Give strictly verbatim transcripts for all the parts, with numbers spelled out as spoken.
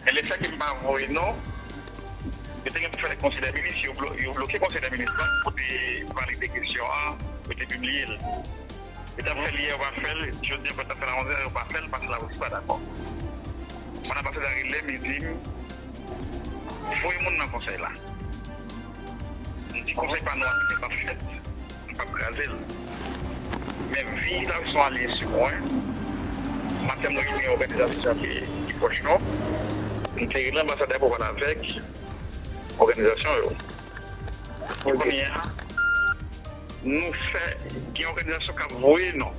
Men lefètke m pa voye non, yo te gen pou fè konsèy dè minis, yo, blo, yo bloke konsèy dè minis lan pou te valide kesyon an, pou te pibliye l. Yo t ap fè l yè, yo pa fè l, jodi ankò t ap fè l avanse, yo pa fè l, paske Larisi pa dakò. Mwen, anbasadè a rele m, li di m, voye moun nan konsèy la. M di konsèy pa nou an, li p ap fèt, m p ap kraze l. Men vi Larisi alye sou mwen, maten m wè gen òganizasyon ki, ki pwòch nou, m te rele anbasadè pou pale avèk òganizasyon yo. Kounye a, nou fè, gen òganizasyon k ap voye non.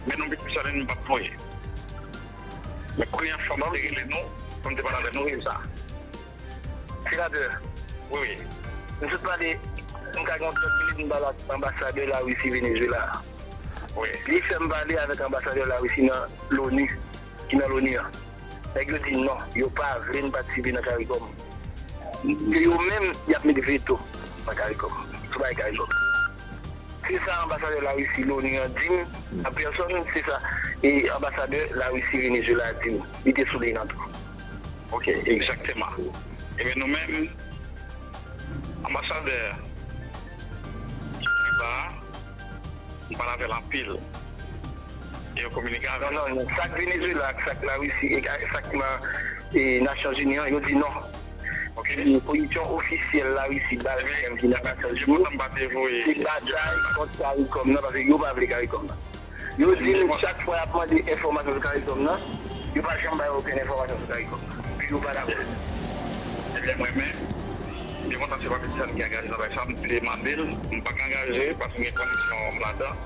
Men nou pitit sa nou p ap voye. Men kounye a fò m te rele nou, fò m te pale avè nou, se sa. Senatè. Wi, wi. M sot pale, m ka gen yon trant minit, m pale ak anbasadè Larisi Venezuela. Wi. Li fè m pale avèk anbasadè Larisi nan Loni, ki nan Loni an. Nèg yo di non, yo pa vle n patisipe nan CARICOM. Ke yo menm, y ap met veto nan CARICOM. Sou bagay CARICOM. Se sa anbasadè Larisi Loni an di m, an pèsòn, se sa, e anbasadè Larisi Venezuela di m. Li te sou liy nan tou. Ok, egzakteman. Ebyen, nou menm, anbasadè Kiba, m pale avè l anpil. E yo kominike avè l. Non, non, non. Sa k Venezuela, ak sa k Larisi, e ak sa k nan, e, Nasyonzini an, yo di non. Ok. E pozisyon ofisyèl Larisi bay menm ki nan Nasyonzini, se batay kont CARICOM nan, paske yo pa vle CARICOM nan. Yo di m chak fwa y ap mande enfòmasyon sou CARICOM nan, yo pa janm bay okenn enfòmasyon sou CARICOM nan. Epi yo pa dakò. Ebyen, mwen menm, byen kontan se pa pitit sa m ki angaje nan bagay sa, m te mande l, m pa ka angaje, paske m gen koneksyon m ladan.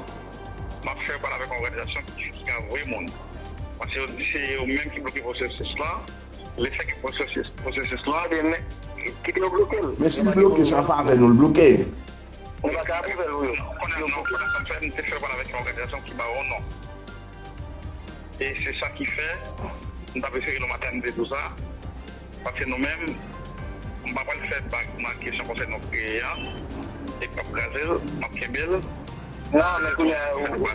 M ap fè pale avèk yon òganizasyon ki, ki ka voye moun. Paske yo di se yo menm ki bloke pwosesis lan. Lefètke pwosesis, pwosesis lan, ebyen, men, kite yo bloke l. Men si l bloke, se an favè nou l bloke. Nou pa ka apwouve l, wi. Konnen, non, konnen sa m fè, m te fè pale avèk yon òganizasyon ki ba yo non. E se sa ki fè, m t ap eseye nan matènite tou sa. Paske nou menm, m pa pral fè bak nan kesyon konsèy nou kreye an. E m p ap kraze l, m ap kenbe l. Non, men kounye a,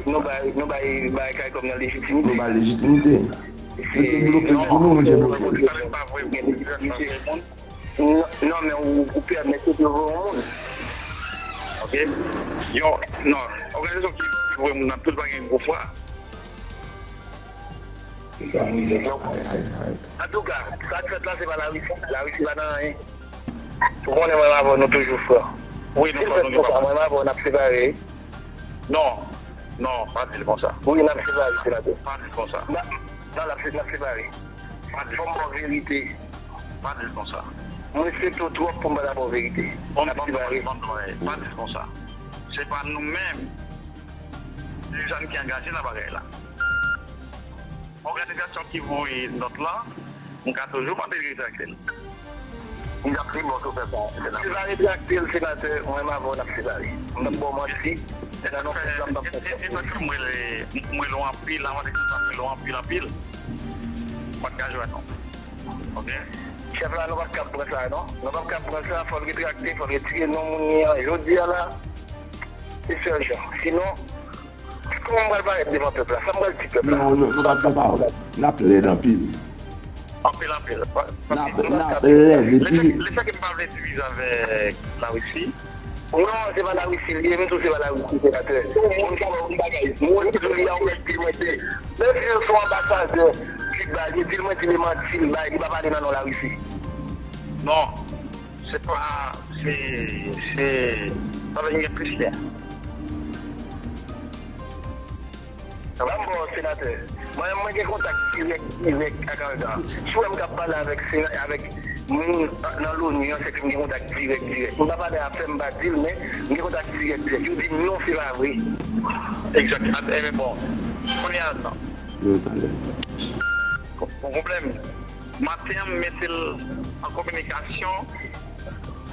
nou bay, nou bay, bay CARICOM nan lejitimite. Nou bay lejitimite. Yo te bloke l pou nou, nou te bloke l. Non, non, men ou, ou pèmèt yo voye yon moun. Ok? Yon, non, òganizasyon ki voye moun nan tout pa gen gwo fwa. Antouka, sa k fèt la, se pa Larisi. Larisi pa nan anyen. Ou konnen mwen avè w, nou toujou frè. Wi, nou frè, nou gen pa pwoblèm. Mwen avè w, n ap separe. Non, non, pa di l konsa. Wi, n ap separe, senatè. Pa di l konsa. Non, non, n ap, n ap separe. Pa di l konsa. Fò m ba w verite. Pa di l konsa. Mwen se to twòp pou m pa ta ba w verite. N ap separe. Pa di l konsa. Se pa nou menm, dirijan ki angaje nan bagay la. Òganizasyon ki voye nòt la, m ka toujou mande l retrakte l. M t ap pi bon si w fè sa, senatè. Si l pa retrakte l, senatè, mwen m avè w n ap separe. M p ap ba w manti, nan non pèp la m p ap fè sa. E, e, e, m rele, m rele w anpil, avan de sa, m rele w anpil, anpil. M pa t ka jwenn ou. Ok? Chèf la, nou p ap kab pran sa, non. Nou p ap kab pran sa, fò l retrakte, fò l retire non moun li an. Jodi a la, se sèl jan. Sinon, kòman m pral parèt devan pèp la? Sa m pral di pèp la? Non, nou, nou p ap fè pawòl. N ap lèd anpil. Anpil, anpil. N ap, n ap lèd, epi lefètke m pa vle divize avèk Larisi. Non, se pa Larisi l ye, m di w se pa Larisi, senatè. Se yon moun ki ba w yon bagay. Moun ki di w li a yon mèt di mwen te. Menm si l se yon anbasadè Kiba, li di l mwen di li manti, l bay, li pa pale nan non Larisi. Non. Se pa, se, se, sa vle di gen plis lè. Ban m ba w, senatè. Mwen, mwen gen kontak dirèk, dirèk ak Ardan. Si w wè m k ap pale avèk sena-, avèk moun nan Loni an, se ke m gen kontak dirèk, dirèk. M pa pale afè m, m pa di l, men m gen kontak dirèk, dirèk. Yo di m non, se pa vre. Egzak. At-, ebyen, bon. Kounye a, non. Yo tande. Bon, bon pwoblèm. Maten an, m mete l an kominikasyon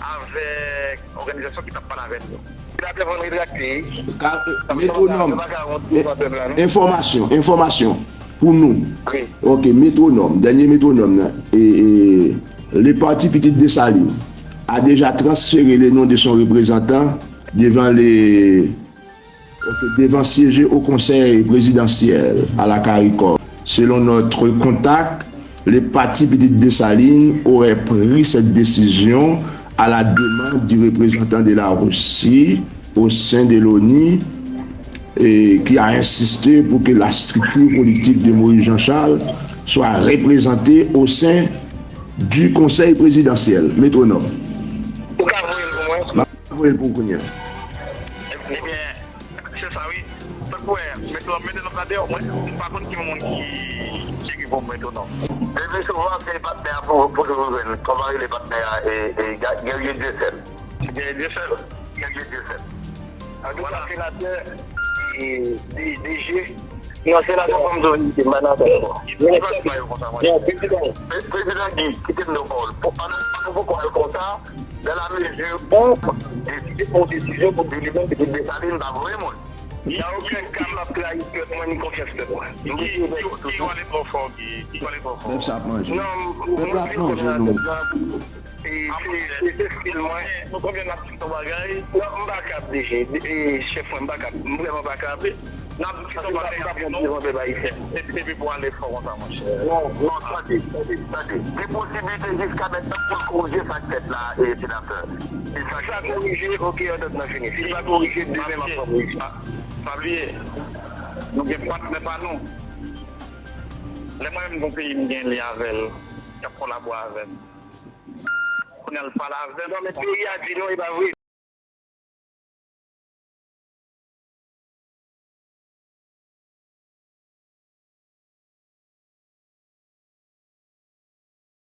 avèk òganizasyon ki t ap pale avè l yo. Senatè fò n retrakte. Ka, e, Metwonòm. Yo pa ka wont devan pèp la, non. Enfòmasyon, enfòmasyon pou nou. Wi. Ok, Metwonòm, dènye Metwonòm nan. E, e, le parti Pitit Desalin a déjà transféré le nom de son représentant devant les Ok, devant siéger au Conseil présidentiel à la CARICOM. Selon notre contact, Le parti Petite Dessalines aurait pris cette décision à la demande du représentant de la Russie au sein de l'ONU, et qui a insisté pour que la structure politique de Maurice Jean-Charles soit représentée au sein du Conseil présidentiel. Métronome. Ou ka voye l pou mwen? M ap voye l pou ou kounye a. Ebyen, se sa wi. Tankou wè, Metwonòm, mete nòt la deyò, mwen, m pa konn ki moun ki, ki ekri pou Metwonòm. Epi souvan, se patnè a pou, pou toujou jwenn. Kòman rele patnè a, e, e, Ga-, Guerrier Dieuseul. Guerrier Dieuseul. Guerrier Dieuseul. An tou ka, senatè, e, D-, D G, non, senatè, fò m di w verite, m pa nan afè yo. Prezidan, Guy, kite m nan pawòl. Pou, an nou, an nou poko al konsa, dans la mesure où deside pran desizyon pou di li menm Petite Dessalines pa voye moun. Nan okenn ka, m p ap trayi pèp mwen ni konfyans pèp mwen. Guy, Guy, Guy, w ale twò fò, Guy. Guy, w ale twò fò. Pèp sa ap manje. Non, m, m, Pèp la ap manje nou. E, se, se, se stil mwen. Nou konprann n ap di yon bagay. Non, m pa kab, D G. E, chèf mwen, m pa kab. M vrèman pa kab. N ap di yon bagay, m pa konn devan pèp ayisyen. E, epi pou ale fò konsa, monchè. Non, non, tande, tande, tande. Gen posiblite jiska mentnan pou l korije sa k fèt la, e, senatè. E sa k korije, oke, antant lan fini. Si l pa korije, demen m ap pran pozisyon. Pa, pa bliye, nou gen patnè pa nou. Lè mwen menm gon peyi m gen lyen avè l, k ap kolabore avè m. Kounye a l pale avè m. Non, men peyi a di non, e pa vre.